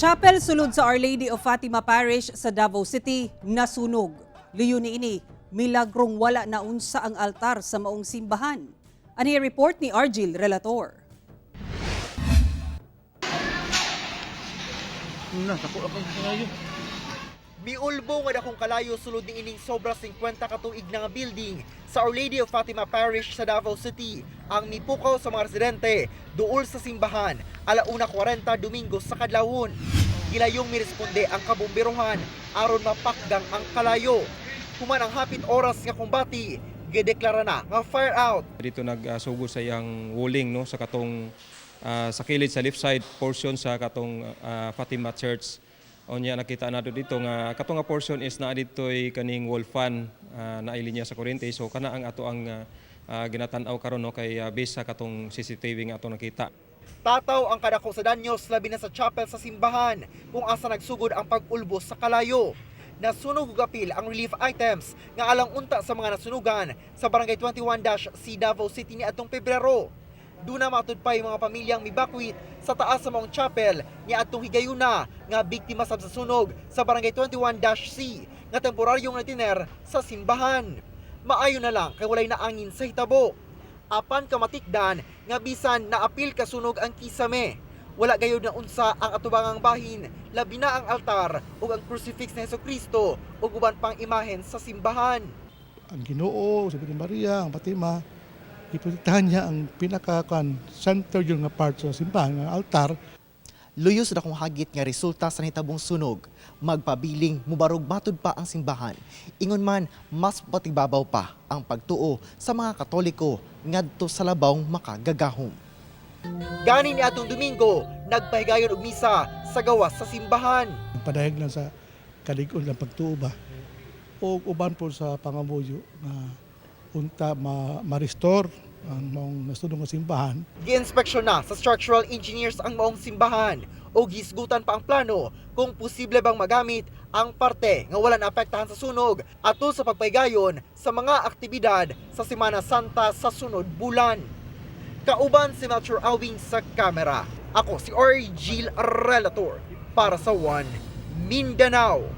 Chapel sulod sa Our Lady of Fatima Parish sa Davao City nasunog. Luyo niini, milagrong wala na unsa ang altar sa maong simbahan. Ani report ni Argil Relator. Na, sako akong kalayo. Miulbo nga dakong kalayo sulod ni ining sobra 50 ka tuig na nga building sa Our Lady of Fatima Parish sa Davao City ang mipukaw sa mga residente duol sa simbahan 1:40 Domingo sa kadlawon. Gilayong miresponde ang kabomberohan aron mapakdang ang kalayo. Human ang hapit oras nga kumbati, gideklara na nga fire out. Dito nagsugod sa iyang wuling, no, sa katong sa kilid sa left side portion sa katong Fatima Church. Unya nakita nato dito nga katong nga portion is naa dito'y kaning wall fan na linya sa kuryente. So kana ang ato ang ginatan-aw karon, no, kay based sa katong CCTV nga ato nakita. Tataw ang kadako sa danyos, labi na sa chapel sa simbahan kung asa nagsugod ang pag-ulbos sa kalayo. Nasunog ug apil ang relief items nga alang unta sa mga nasunugan sa Barangay 21-C Davao City ni atong Pebrero. Duna matud pa yung mga pamilyang mibakwit sa taas sa maong chapel ni atong higayuna nga biktima sab sa sunog sa Barangay 21-C nga temporaryong natiner sa simbahan. Maayo na lang kay walay naangin sa hitabo. Apan kamatikdan nga bisan naapil kasunog ang kisame, wala gayud na unsa ang atubangang bahin, labi na ang altar ug ang crucifix ni Kristo ug uban pang imahen sa simbahan. Ang Ginoo, si Virgen Maria, ang Fatima, iprotektahan niya ang pinaka kan center yun nga part sa simbahan, nga altar. Luyo sa dakong hagit nga resulta sa nahitabong sunog, magpabiling mubarog matud pa ang simbahan. Ingon man, mas patibabaw pa ang pagtuo sa mga Katoliko ngadto sa labawng makagagahom. Gani ni atong Domingo, nagpahigayon og misa sa gawas sa simbahan. Padayag lang sa kalig-on lang pagtuo ba. O uban po sa pangamuyo nga unta ma-restore ang maong nasunog nga simbahan. Giinspeksyon na sa structural engineers ang maong simbahan o gisgutan pa ang plano kung posible bang magamit ang parte nga wala naapektahan sa sunog atol sa pagpaygayon sa mga aktibidad sa Semana Santa sa sunod bulan. Kauban si Melchor Awing sa kamera. Ako si Orgil Relator para sa One Mindanao.